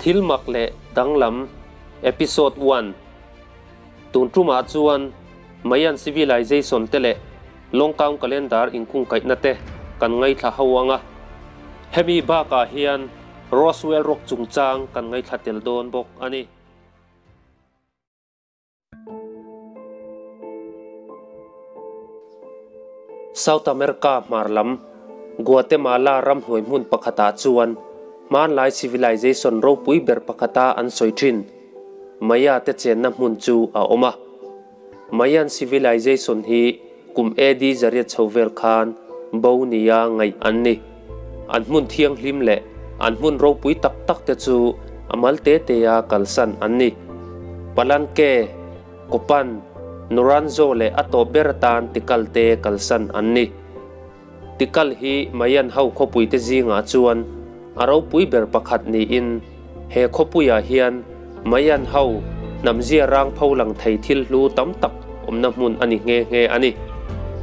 Thil mak leh danglam, Episode One, Tun tumah chuan Mayan Civilization te leh Long Count Calendar inkungkaihna te kan ngaithla ho ang a. Hemi bakah hian Roswell Rock chungchang kan ngaithla tel dawn bawk a ni. South America hmar lam, Guatemala ram hnuai hmun pakhatah chuan hmanlai civilization ropui ber pakhata an sawi thin, Maya te chenna hmun chu a awm a. Mayan civilization hi kum AD zariat chho vel khan bo nia ngaih an ni. An hmun thianghlim leh an hmun ropui tak tak te chu a mal te te a kalsan an ni. Palanque, Copan, Nuranzo leh a tawp ber atan Tikal te kalsan an ni. Tikal hi Mayan ho khawpui te zingah chuan a ropui ber pakhat niin he khawpuiah hian Mayan ho hnamzia rang pho lang thei thil hlu tam tak awmna hmun a ni nghe nghe a ni.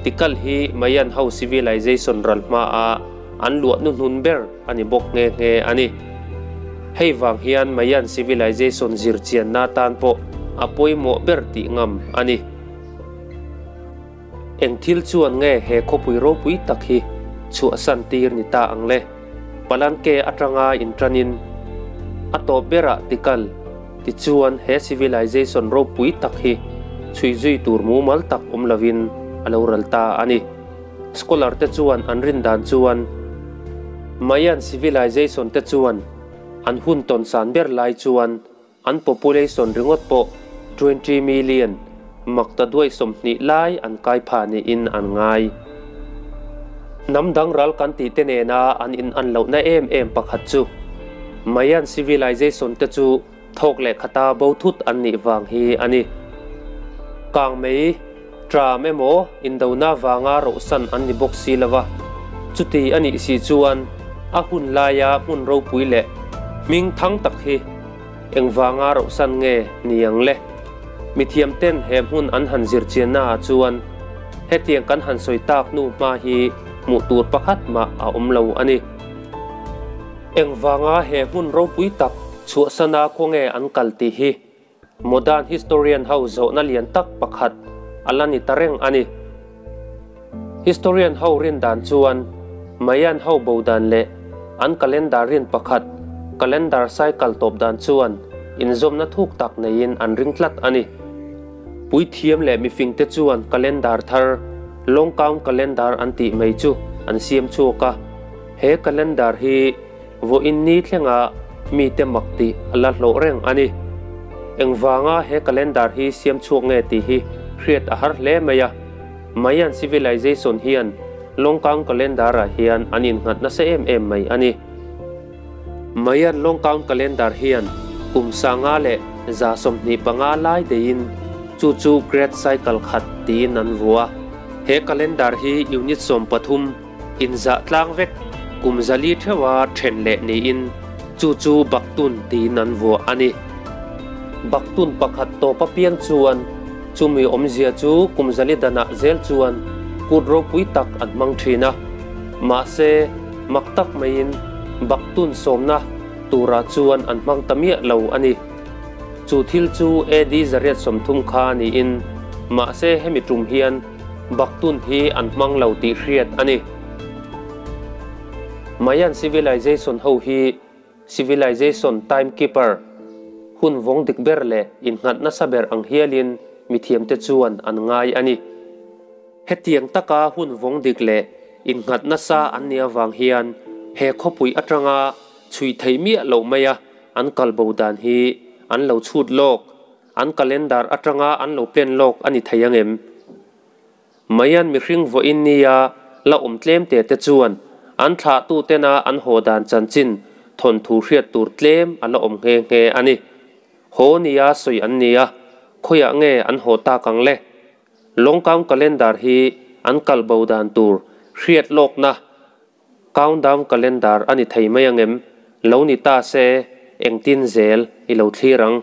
Tikal hi Mayan ho civilization ral hmaa an luah hnuhnun ber a ni bawk nghe nghe a ni. Hei vang hian Mayan civilization zirchianna tan pawh a pawimawh ber tih ngam a ni. Eng thil chuan nge he khawpui ropui tak hi chhuahsan tir ni ta ang le? Palanke atanga inṭanin a tawp berah tikal tichuan he civilization ropui tak hi chhui zui tur mumal tak awm lovin a lo ral ta a ni. Scholar te chuan an rin dan chuan Mayan civilization te chuan an hun tawn san ber lai chuan An population ringawt pawh 20 million, makta duai 20 lai an kai pha niin an ngai. Hnam dang ral kan tih te nena an in an lohna em em pakhat chu Mayan civilization te chu thawk leh khata bo thut an nih vang hi a ni. Kang mei, tram emaw indona vanga rohsan an ni bawk si lova, chuti a nih si chuan a hun laia hmun ropui leh hming thang tak hi Engvanga rohsan nge ni ang le? Mithiam ten he hmun an han zir chianna ah chuan hetiang kan han sawi tak hnu hma hi hmuh tur pakhat mah a awm lo a ni. Engvanga he hmun ropui tak chhuahsana khawnge an kal tih hi modern historian ho zawhna lian tak pakhat a la ni ta reng a ni. Historian ho rin dan chuan Mayan ho bo dan leh an calendar rin pakhat, calendar cycle tawp dan chuan inzawmna thuk tak neiin an ring tlat a ni. Puithiam leh mifingte chuan calendar thar, Long Count Calendar an tih mai chu an siam chhuak a. He calendar hi vawiin ni thlenga mite mak tih a la hlawh reng a ni. Engvanga he calendar hi siam chhuak nge tih hi hriat a har hle mai a. Mayan civilization hian Long Count Calendar ah hian an innghat nasa em em mai a ni. Mayan Long Count Calendar hian kum 1125 lai deihin chu chu Great Cycle khat tiin an vuah a. He calendar hi unit 13 inzah tlang vek kum 400 theuha then leh niin chu chu Baktun tiin an vuah a ni. Baktun pakhat tawp apiang chuan chumi awmzia chu kum 400 danah zel chuan kut ropui tak an hmang thin a. Mahse, mak tak maiin Baktun sawmna turah chuan an hmang ta miah lo a ni. Chu thil chu AD 830 kha niin mahse hemi tum hian Baktun hi an hmang lo tih hriat a ni. Mayan civilization ho hi civilization timekeeper, hun vawng dik ber leh innghat nasa ber ang hialin mithiamte chuan an ngai a ni. Hetiang taka hun vawng dik leh innghat nasa an nih avang hian he khawpui atanga chhui thei miah loh maia an kalbo dan hi an lo chhut lawk, an calendar atanga an lo plan lawk a ni thei ang em? Mayan mihring vawiin nia la awm tlem te te chuan an thlahtu tena an haw dan chanchin thawnthu hriat tur tlem a la awm nghe nghe a ni. Haw nia sawi an ni a, khawiah nge an haw tak ang le? Long Count Calendar hi an kal bo dan tur hriat lawkna Countdown Calendar a ni thei mai ang em? Lo ni ta se, engtin zel i lo thlir ang?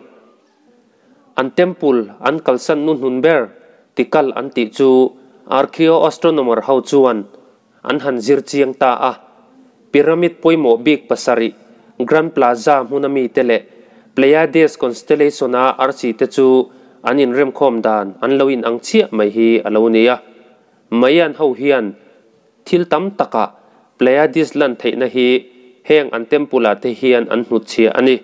An temple an kalsan nuhnun ber Tikal an tih chu archaeoastronomer ho chuan an han zir chiang ta a. Pyramid pawimawh bik pasarih Grand Plaza hmuna mite leh Pleiades constellation-a arsi te chu an inremkhawm dan an lo inang chiah mai hi a lo ni a. Mayan ho hian thil tam takah Pleiades lan theihna hi heng an temple-ah te hian an hnutchhiah a ni.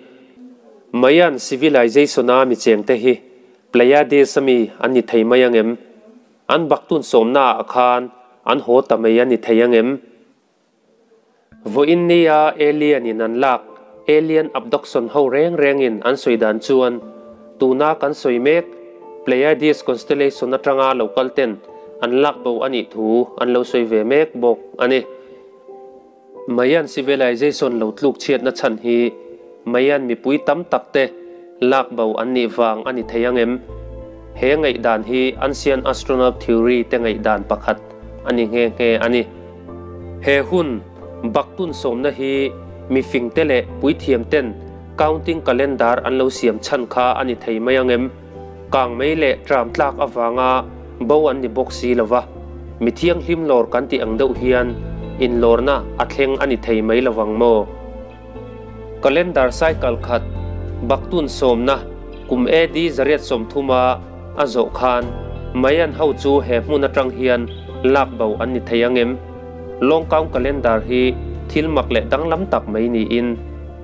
Mayan civilization-a mi chengte hi Pleiades a mi an ni thei mai ang em? An baktun sawmnaah khan an haw ta mai a ni thei ang em? Vawiin nia alien in an lak, alien abduction ho reng rengin an sawi dan chuan tuna kan sawi mek Pleiades constellation atanga lo kal ten an lak bo a nih thu an lo sawi ve mek bawk a ni. Mayan civilization lo tluk chhiatna chhan hi Mayan mipui tam tak te lak bo an nih vang a ni thei ang em? He ngaihdan hi Ancient Astronaut Theory te ngaihdan pakhat a ni nghe nghe a ni. He hun Baktun sawmna hi mifingte leh puithiamten counting calendar an lo siam chhan kha a ni thei mai ang em? Kangmei leh tram tlak avanga bo an ni bawk si lo va, mi thianghlim lawr kan tih ang deuh hian inlawrna a thleng a ni thei mai lo vang maw? Calendar cycle khat Baktun sawmna kum AD 130 a zawh khan Mayan ho chu he hmun atang hian lak bo an ni thei ang em? Long Count Calendar hi thil mak leh danglam tak mai niin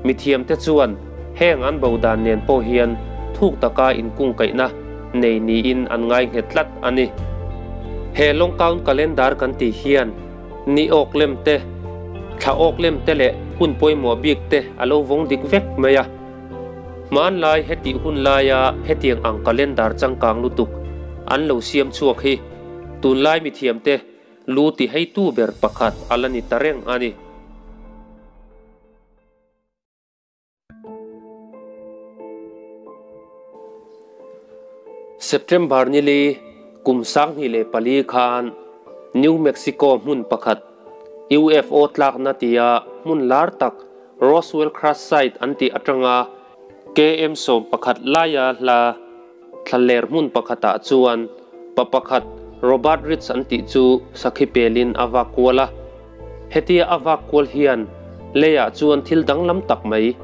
mithiamte chuan heng an bo dan nen pawh hian thuk taka inkungkaihna nei niin an ngai nghet tlat a ni. He Long Count Calendar kan tih hian ni awk lem te, thla awk lem te leh hun pawimawh bik te a lo vawng dik vek mai a. Hmanlai hetih hun laia hetiang ang calendar changkang lutuk an lo siam chhuak hi tunlai mithiamte lu ti heitu ber pakhat a la ni ta reng a ni. September nili kum 2004 khan New Mexico hmun pakhat UFO tlakna tia hmun lar tak Roswell Crash Site an tih atanga KM 11 laia hla thlaler hmun pakhatah chuan pa pakhat Robert Ritz an tih chu sakhi pelin a vak kual a. Hetia a vak kual hian leiah chuan thil danglam tak mai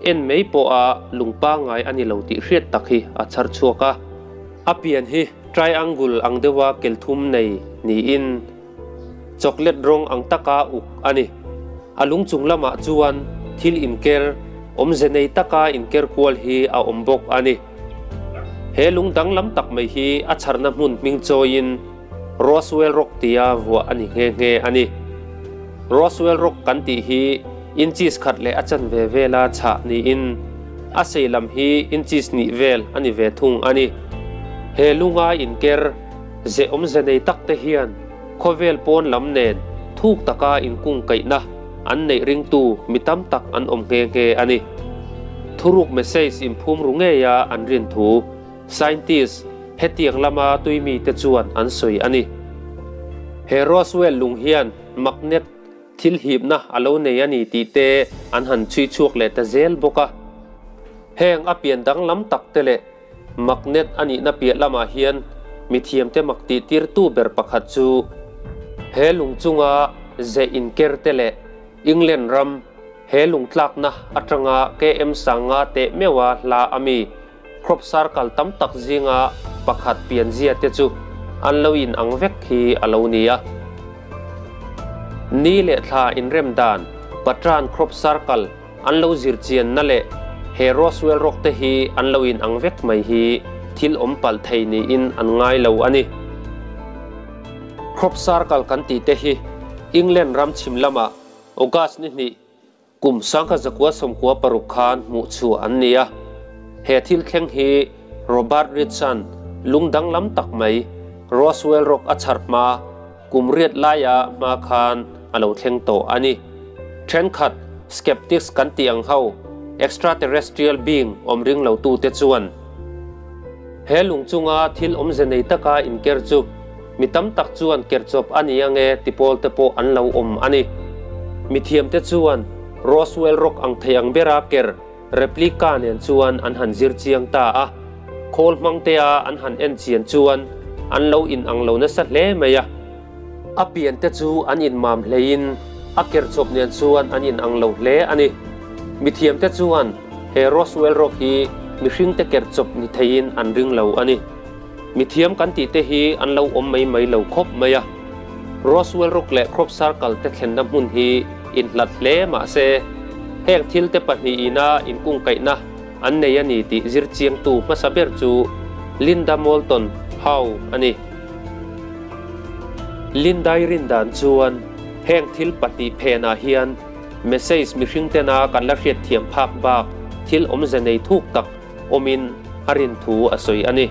en mai pawha lung pangngai a ni lo tih hriat tak hi a chhar chhuak a. A pian hi triangle ang deuha kelthum nei niin chocolate rawng ang taka uk a ni. A lung chung lamah chuan thil inker awmze nei taka inker kual hi a awm bawk a ni. He lung danglam tak mai hi a chharna hmun hming chawiin Roswell Rock tia vuah a ni nghe nghe a ni. Roswell Rock kan tih hi inches khat leh a chanve vela chhah niin a sei lam hi inches hnih vel a ni ve thung a ni. He lunga inker ze awmze nei tak te hian khawvel pawn lam nen thuk taka inkungkaihna an neih ringtu mi tam tak an awm nghe nghe a ni. Thuruk message inphum ru ngeia an rin thu scientist hetiang lama tuimi te chuan an sawi a ni. He Roswell lung hian magnet thil hipna a lo nei a ni tih te an han chhui chhuak leh ta zel bawk a. Heng a pian danglam tak te leh magnet a nihna piah lamah hian mithiamte mak tih tirtu ber pakhat chu he lung chunga ze inker te leh England ram he lung tlakna atanga KM sanga teh meuha hla a mi crop circle tam tak zinga pakhat pianzia te chu an lo in ang vek hi a lo ni a. Ni leh thla inrem dan Patran crop circle an lo zir chianna leh he Roswell Rock te hi an lo in ang vek mai hi thil awm palh thei niin an ngai lo a ni. Crop circle kan tih te hi England ram chhim lamah August ni hnih kum 1996 khan hmuh chhuah an ni a. He thil thleng hi Robert Ritz-a'n lung danglam tak mai Roswell Rock a chhar hma kum riat laia hma khan a lo thleng tawh a ni. Thenkhat skeptics kan tih ang ho extraterrestrial being awm ring lo tute chuan he lung chunga thil awmze nei taka inker chu mi tam tak chuan kerchawp a ni ange ti pawl te pawh an lo awm a ni. Mithiamte chuan Roswell Rock ang thei ang bera ker replica nen chuan an han zir chiang ta a. Khawl hmangtea an han en chian chuan an lo in ang lo nasa hle mai a. A pian te chu an inmam hleiin a kerchawp nen chuan an in ang lo hle a ni. Mithiamte chuan he Roswell Rock hi mihringte ker chawp ni theiin an ring lo a ni. Mithiam kan tihte hi an lo awm mai mai lo khawp mai a. Roswell Rock leh Crop Circle te thlenna hmun hi inhlat hle mah se, heng thilte pahnihin a inkungkaihna an nei a ni tih zirchiangtu hmasa ber chu Linda Moulton Howe a ni. Lindai rindan chuan heng thil pahnih phenah hian message mihring tena kan la hriatthiam phak bak thil awmze nei thuk tak awmin a rin thu a sawi a ni.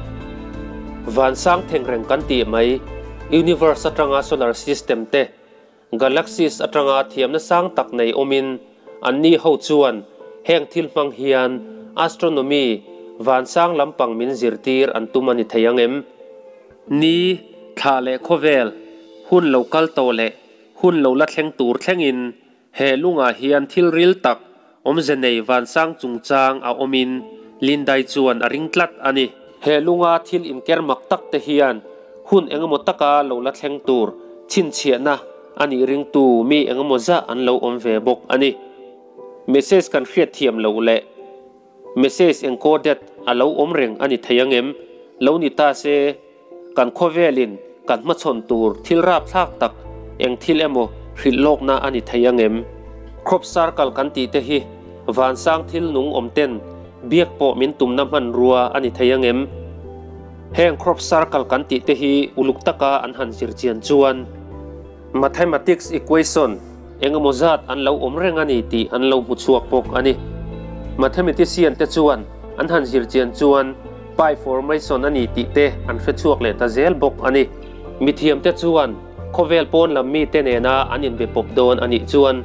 Vansang thengreng kan tih mai, universe atanga solar system te, galaxies atanga thiamna sang tak nei awmin anni ho chuan heng thil hmang hian astronomy vansang lampang min zirtir an tum a ni thei ang em? Ni, thla leh khawvel, hun lo kal tawh leh hun lo la thleng tur thlengin He lungah hian thil ril tak awmze nei vansang chungchang a awmin Lindai chuan a ring tlat a ni. He lunga thil inker mak tak te hian hun engemaw taka lo la thleng tur chhinchhiahna a nih ringtu mi engemaw zah an lo awm ve bawk a ni. Message kan hriatthiam loh leh message encoded a lo awm reng a ni thei angem? Lo ni ta se. Kan khawvelin kan hmachhawn tur thil rapthlak tak eng thil emaw hrilh lawkna a ni thei angem? Crop circle kan tih te hi vansang thil nung awm ten biak pawh min tumna hmanrua a ni thei angem? Heng crop circle kan tih te hi uluk taka an han zir chian chuan mathematics equation engemaw zat an lo awm reng a ni tih an lo hmu chhuak bawk a ni. Mathematician te chuan an han zir chian chuan Pi formation a ni tih te an hre chhuak leh ta zel bawk a ni. Mithiamte chuan khawvel pawn lam mite nena an inbe pawp dawn a nih chuan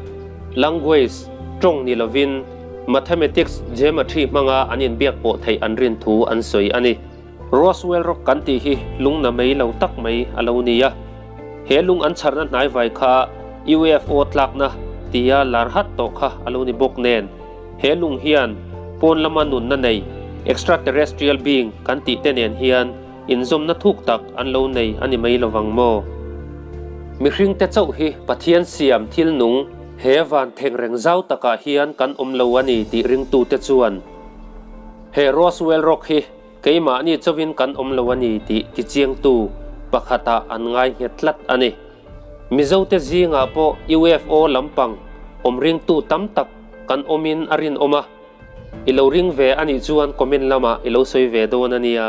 language, tawng ni lovin mathematics, geometry hmanga an inbiak pawh theih an rin thu an sawi a ni. Roswell Rock kan tih hi lung na mai lo tak mai a lo ni a. He lung an chharna hnaivai kha UFO tlakna tia lar hat tawh kha a lo ni bawk nen. He lung hian pawn lama nunna nei, extraterrestrial being, kan tih te nen hian inzawmna thuk tak an lo nei a ni mai lovang maw? Mihringte chauh hi Pathian siam thil nung he van thengreng zau takah hian kan awm lo a ni tih ringtute chuan he Roswell Rock hi keimahni chauhin kan awm lo a ni tih tichiangtu pakhatah an ngai nghet tlat a ni. Mizote zingah pawh UFO lampang awm ringtu tam tak kan awmin a rinawm a, i lo ring ve a nih chuan comment lamah i lo sawi ve dawn a nia.